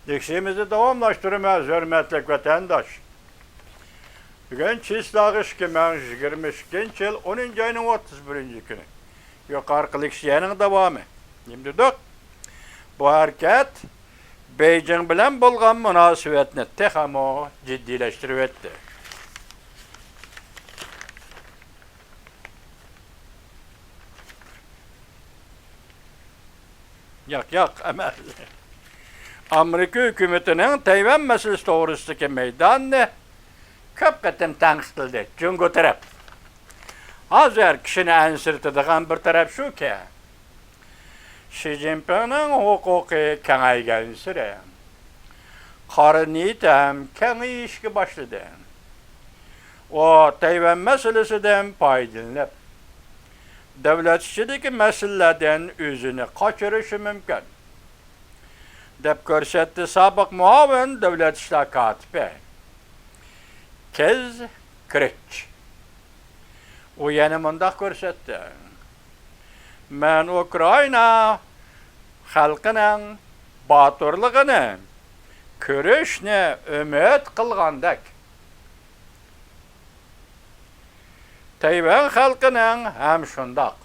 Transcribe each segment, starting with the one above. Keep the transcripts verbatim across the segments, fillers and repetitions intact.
لېكسىيەمىزنى داۋاملاشتۇرىمىز، ھۆرمەتلىك ۋەتەنداش. بۈگۈن چىسلاغ ئىككى مىڭ يىگىرمە ئىككىنچى يىل ئونىنچى ئاينىڭ ئوتتۇز بىرىنچى كۈنى. يۇقىرىقى لېكسىيەنىڭ داۋامى. نېمە دېدۇق؟ بۇ ھەرىكەت بېيجىڭ بىلەن بولغان مۇناسىۋەتنى تېخىمۇ جىددىيلەشتۈرۈۋەتتى. ياق، ياق، ئەمەس. ئامېرىكا ھۆكۈمىتىنىڭ تەيۋەن مەسىلىسى توغرىسىدىكى مەيدانىنى كۆپ قېتىم تەنقىدلىدى جۇڭگو تەرەپ. ھازىر كىشىنى ئەنسىرىتىدىغان بىر تەرەپ شۇكى، شى جىنپىڭنىڭ ھوقۇقى كېڭەيگەنسېرى قارا نىيىتى ھەم كېڭىيىشكە باشلىدى. ئۇ تەيۋەن مەسىلىسىدىن پايدىلىنىپ، دۆلەت ئىچىدىكى مەسىلىلەردىن ئۆزىنى قاچۇرۇشى مۇمكىن، دەپ كۆرسەتتى سابىق مۇئاۋىن دۆلەت ئىشلار كاتىپى كېز كرىچ. ئۇ يەنە مۇنداق كۆرسەتتى: مەن ئۇكرائىنا خەلقىنىڭ باتۇرلۇقىنى كۆرۈشنى ئۈمىد قىلغاندەك، تەيۋەن خەلقىنىڭ ھەم شۇنداق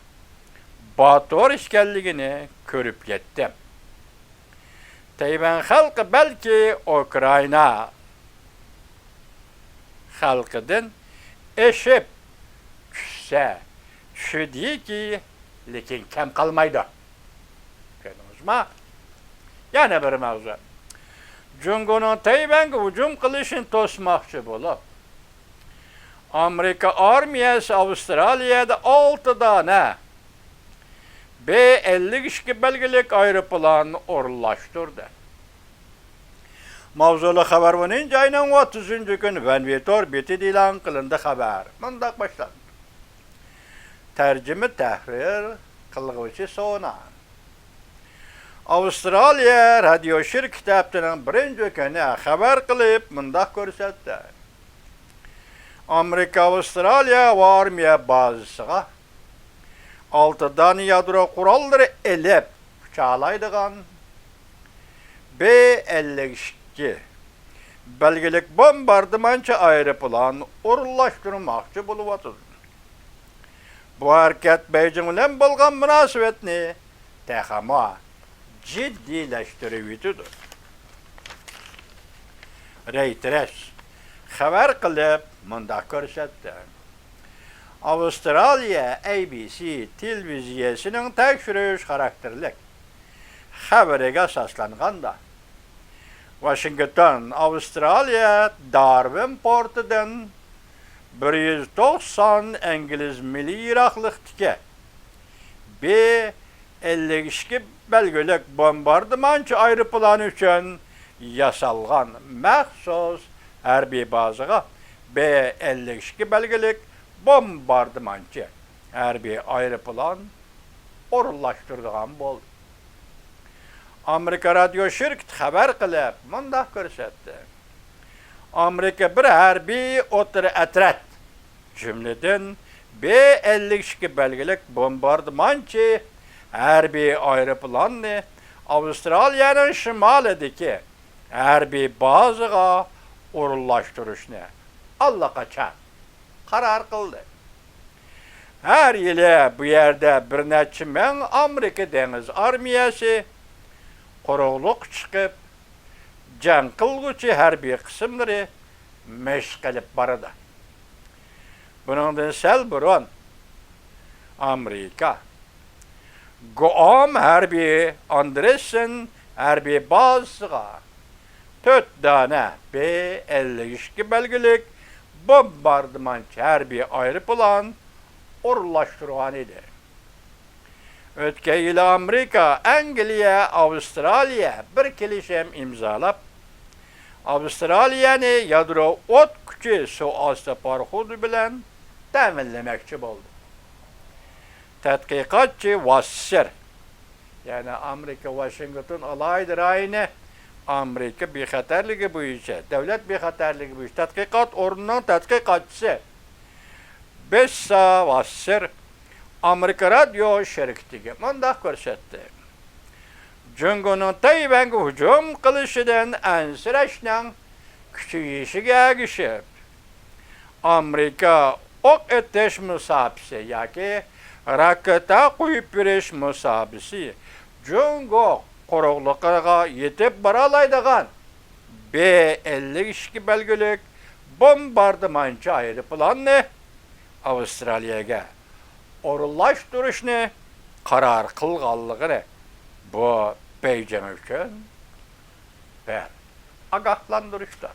باتۇر ئىكەنلىكىنى كۆرۈپ يەتتىم. تەيۋەن خەلقى بەلكى ئۇكرائىنا خەلقىدىن ئېشىپ چۈشسە چۈشىدىكى، لېكىن كەم قالمايدۇ. كۆردىڭىزمۇ؟ يەنە بىر مەۋزۇ. جۇڭگونىڭ تەيۋەنگە ھۇجۇم قىلىشىنى توسماقچى بولۇپ، ئامېرىكا ئارمىيەسى ئاۋسترالىيەدە ئالتە دانە بې ئەللىك ئىككى بەلگىلىك ئايروپىلان ئورۇنلاشتۇردى. ماۋزۇلۇق خەۋەر ئونىنچى ئاينىڭ ئوتتۇزىنچى كۈنى ۋەنۋېتور بېتىدە ئېلان قىلىندى. خەۋەر مۇنداق باشلاندى. تەرجىمە تەھرىر قىلغۇچى سونا. ئاۋسترالىيە رادىيو شىركىتى ھەپتىنىڭ بىرىنچى كۈنى خەۋەر قىلىپ مۇنداق كۆرسەتتى: ئامېرىكا ئاۋسترالىيە ھاۋا ئارمىيە بازىسىغا ئالتە دانە يادرو قوراللىرى ئېلىپ ئۇچالايدىغان بې ئەللىك ئىككى بەلگىلىك بومباردىمانچى ئايروپىلان ئورۇنلاشتۇرماقچى بولۇۋاتىدۇ. بۇ ھەرىكەت بېيجىڭ بىلەن بولغان مۇناسىۋەتنى تېخىمۇ جىددىيلەشتۈرۈۋېتىدۇ. رەيتېرس خەۋەر قىلىپ مۇنداق كۆرسەتتى: ئاۋسترالىيە ئەي بى سى تېلېۋىزىيەسىنىڭ تەكشۈرۈش خاراكتېرلىك خەۋىرىگە ئاساسلانغاندا، ۋاشىنگتون ئاۋسترالىيە دارۋىن پورتىدىن بىر يۈز توقسان ئىنگلىز مىلى يىراقلىقتىكى بې ئەللىك ئىككى بەلگىلىك بومباردىمانچى ئايروپىلان ئۈچۈن ياسالغان مەخسۇس ھەربىي بازىغا بې ئەللىك ئىككى بەلگىلىك بومباردىمانچى ھەربىي ئايروپىلان ئورۇنلاشتۇرىدىغان بولدى. ئامېرىكا رادىيو شىركىتى خەۋەر قىلىپ مۇنداق كۆرسەتتى: ئامېرىكا بىر ھەربىي ئوتتۇرا ئەترەت، جۈملىدىن بې ئەللىك ئىككى بەلگىلىك بومباردىمانچى ھەربىي ئايروپىلاننى ئاۋسترالىيەنىڭ شىمالىدىكى ھەربىي بازىغا ئورۇنلاشتۇرۇشنى ئاللىقاچان قارار قىلدى. ھەر يىلى بۇ يەردە بىر نەچچە مىڭ ئامېرىكا دېڭىز ئارمىيەسى قۇرۇقلۇققا چىقىپ، جەڭ قىلغۇچى ھەربىي قىسىملىرى مەشىق ئېلىپ بارىدۇ. بۇنىڭدىن سەل بۇرۇن ئامېرىكا گۇئام ھەربىي ئاندېرسېن ھەربىي بازىسىغا تۆت دانە بې ئەللىك ئىككى بەلگىلىك بومباردىمانچى ھەربىي ئايروپىلان ئورۇنلاشتۇرغان ئىدى. ئۆتكەن يىلى ئامېرىكا، ئەنگلىيە، ئاۋسترالىيە بىر كېلىشىم ئىمزالاپ، ئاۋسترالىيەنى يادرو ئوت كۈچى سۇ ئاستى پاراخوتى بىلەن تەمىنلىمەكچى بولدى. تەتقىقاتچى ۋاسسېر، يەنى ئامېرىكا ۋاشىنگتون ئالاھىدە رايونى ئامېرىكا بىخەتەرلىكى بويىچە، دۆلەت بىخەتەرلىكى بويىچە تەتقىقات ئورنىنىڭ تەتقىقاتچىسى بېسسا ۋاسسېر ئامېرىكا رادىيو شىركىتىگە مۇنداق كۆرسەتتى: جۇڭگونىڭ تەيۋەنگە ھۇجۇم قىلىشىدىن ئەنسىرەشنىڭ كۈچىيىشىگە ئەگىشىپ، ئامېرىكا ئوق ئېتىش مۇساپىسى ياكى راكېتا قويۇپ بېرىش مۇساپىسى جۇڭگو قۇرۇقلۇقىغا يېتىپ بارالايدىغان بې ئەللىك ئىككى بەلگىلىك بومباردىمانچى ئايروپىلاننى ئاۋسترالىيەگە ئورۇنلاشتۇرۇشنى قارار قىلغانلىقىنى بۇ بېيجىڭ ئۈچۈن بىر ئاگاھلاندۇرۇشتۇر.